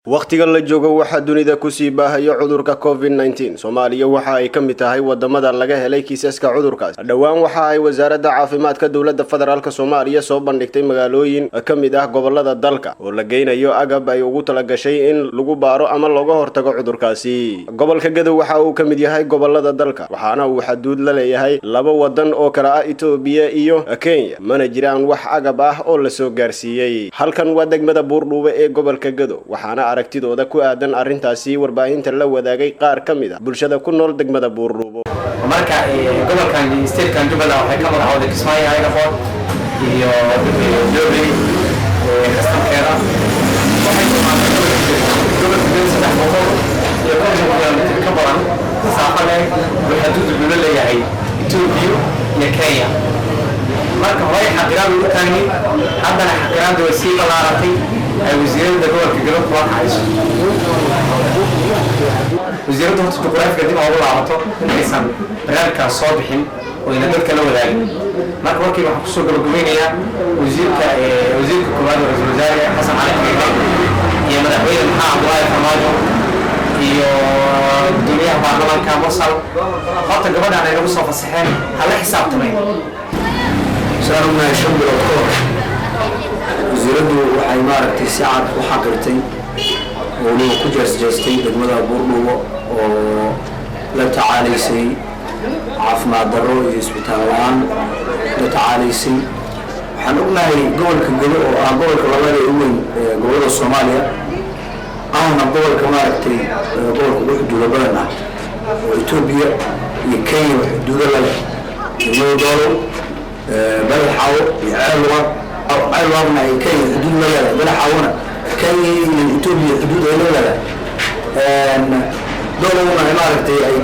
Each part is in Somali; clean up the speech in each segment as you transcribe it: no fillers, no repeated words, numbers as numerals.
Wakhtigan la joogo waxaa dunida kusii baahaya cudurka COVID-19. Soomaaliya waxa ay ka mid tahay wadamada laga helay kiisaska cudurkaas. Dhowaan waxa ay Wasaaradda Caafimaadka Dowladda Federaalka Soomaaliya soo bandhigtay magaalooyin ka mid ah gobolada dalka oo la geynayo agab ay ugu talagashay in lagu baaro ama looga hortago cudurkaasi. Gobolka Gadow waxa uu ka mid yahay gobolada dalka, waxaana uu xaduud la leeyahay laba wadan oo kala ah Itoobiya iyo Kenya, mana jiraan wax agab ah oo lasoo gaarsiiyey. Halkan waa degmada Buurdhuube ee gobolka Gadow, waxaana aragtidooda ku aadan arrintaasi warbaahinta la wadaagay qaar ka mid ah bulshada ku nool degmada Buurdhuubo. Marka gobolkan, statekan Jubbaland, waxay ka magacowday Kismaayo Airport iyo Dobley kastamkeeda. Waxay tilmaantay gobolka Gedo 350 kilomitir ka badan masaafo leh oo xaduud wuxuu la leeyahay Etoobiya iyo Kenya. Marka horey xaqiraad ugu taagni, haddana xaqiraadda way sii ballaaratay, ay wasiirada gobolka Gedo kula kacayso. Wasiiradda horta juqraafiga dib ugu laabato intaysan barnaamijkaas soo bixin oo ina dadka la wadaagin. Marka warkii waxaan kusoo gabagabeynayaa wasiirka koowaad, Ra-iisul Wasaare Xasan Cali Khayre, iyo Madaxweyne Maxamed Cabdullaahi Farmaajo, iyo gudoomiyaha baarlamaanka Mursal, horta gabadhaan ay nagu soo fasaxeen hala xisaabtamay. Saan ognahay, 5 bilood ka hor wasiiraddu waxay, maaragtay, si cad u xaqirtay oo weliba ku jeesjeestay degmada Buurdhuubo oo la tacaalaysay caafimaad darro iyo isbitaal la-aan la tacaalaysay. Waxaan ognahay gobolka Gedo oo ah gobolka labaad ee u weyn ee gobolada Soomaaliya, ahna gobolka, maaragtay, gobolka ugu xuduudo badan ah oo Etoobiya iyo Kenya xuduudo la leh, degmada Doolow, Badaxaawo iyo Ceelwaaq. Ceelwaaqna ay Kenya xuduud la leedahay, Badaxaawona Kenya iyo Etoobiya xuduud ay la leedahay, Doolowna, maaragtay, ay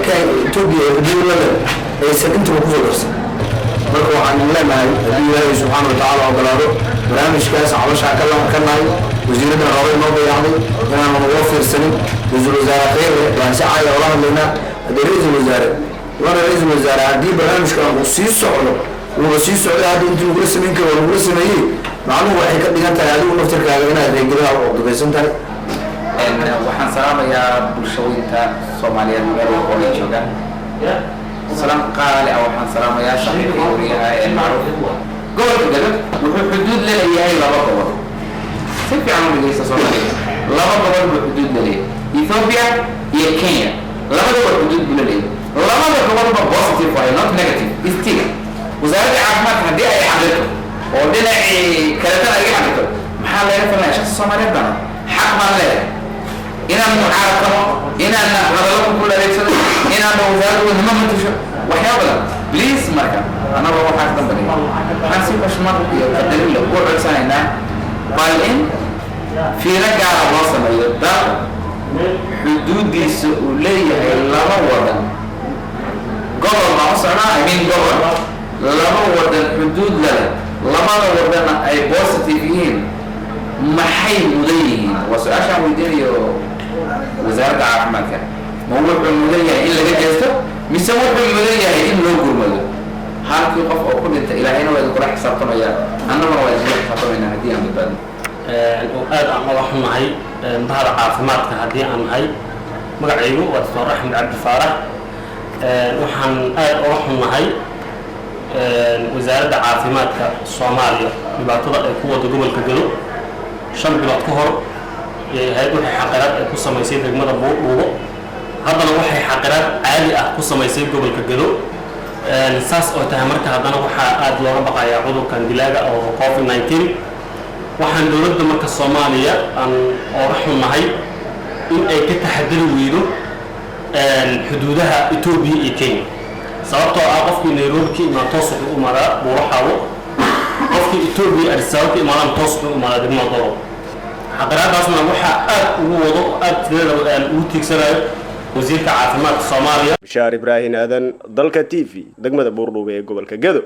Etoobiya ay xuduud la leedahay, aysan intaba kusoo darsan. Marka waxaan leenahay, haddii Ilaahay subxaana watacaala ogolaado, barnaamijkaas cabashaa ka nahay. Wasiiraddan horey noo dayacday inaanu nagula fiirsanin. Ra-iisul Wasaare Kheyre baan si caaya ola hadlaynaa. Haddii ra-iisul wasaare, lana ra-iisul wasaare, haddii barnaamijkan uu sii socdo, wuuba sii socday hadda, intii lagula samayn karo waa lagula sameeyey, macnuhu waxay ka dhigan tahay adigu naftirkaaga inaad reegadaha cuqdadaysan tahay. Waxaan salaamayaa bulshooyinka Soomaaliyeed meel walba oo ay joogaan. Salaam qaali ah. Waxaan salaamayaa saaxiibka wariyaha ee Macruuf. Gobolka Gado wuxuu xuduud leeyahay laba gobol. Si fiican u dhegeysta Soomaaliya. Laba gobol buu xuduud leeyahay, Ethiopia iyo Kenya. Labadaba xuduud buu leeyahay, labada gobolba positive waaye, not negative. Still Wasaaradda Caafimaadka haddii ay xaqirto oo dhinacii kaletana ay xaqirto, maxaa laga falnaya? Shakhsi Soomaaliyeed baan, xaq baan leeyahay inaan mucaaradtamo, inaan hadallo ku adeegsado, inaan wasaaradda wadnimo matasho, waxyaaba badan. Please, marka annagoo waxaas dhan baday, waxaan si xushmad iyo qadarin leh ugu codsanaynaa bal in fiiro gaara loo sameeyo dal xuduudiisa uu leeyahay laba wadan. Gobol baan u socnaa, I mean gobol laba wadan xuduud leh, labada wadanna ay positive yihiin. Maxay mudan yihiin? Waa su-aashaan weydiinayo Wasaaradda Caafimaadka. Ma wuxuu mudan yahay in laga jeesto mise wuxuu mudan yahay in loo gurmado? Halkii qof oo ku dhinta, Ilaahayna waa idinkula xisaabtamaya, annaguna waa idinkula xisaabtamayna haddii aan badbaadno. Oo aad aan uga xunnahay bahda caafimaadka haddii aan nahay. Magacaygu waa Doctor Axmed Cabdi Faarax. Waxaan aad uga xunnahay Wasaaradda Caafimaadka Soomaaliya dhibaatada ay ku wado gobolka Gado. 5 bilood ka hor ayay ahayd waxay xaqiraad ay ku samaysay degmada Buurdhuubo, haddana waxay xaqiraad caadi ah ku samaysay gobolka Gado. Saas oo tahay, marka haddana waxaa aada looga baqayaa cudurkan dilaaga oo COVID-19. Waxaan dowladda marka Soomaaliya aan ooga xunnahay in ay ka taxadari weydo xuduudaha Etoobiya iyo Kenya, sababtoo ah qofkii Nairobi ka imaan toos wuxuu u imaadaa Buuraxaawo, qofkii Etoobiya Addis Ababa ka imaadaan toos wuxuu u imaadaa degmada Dolow. Xaqiraadaasna waxaa aad ugu wado oo aad tireeda ugu tiigsanayo wasiirka caafimaadka Soomaaliya. Bishaar Ibraahin Aadan, Dalka TV, degmada Buurdhuube ee gobolka Gedo.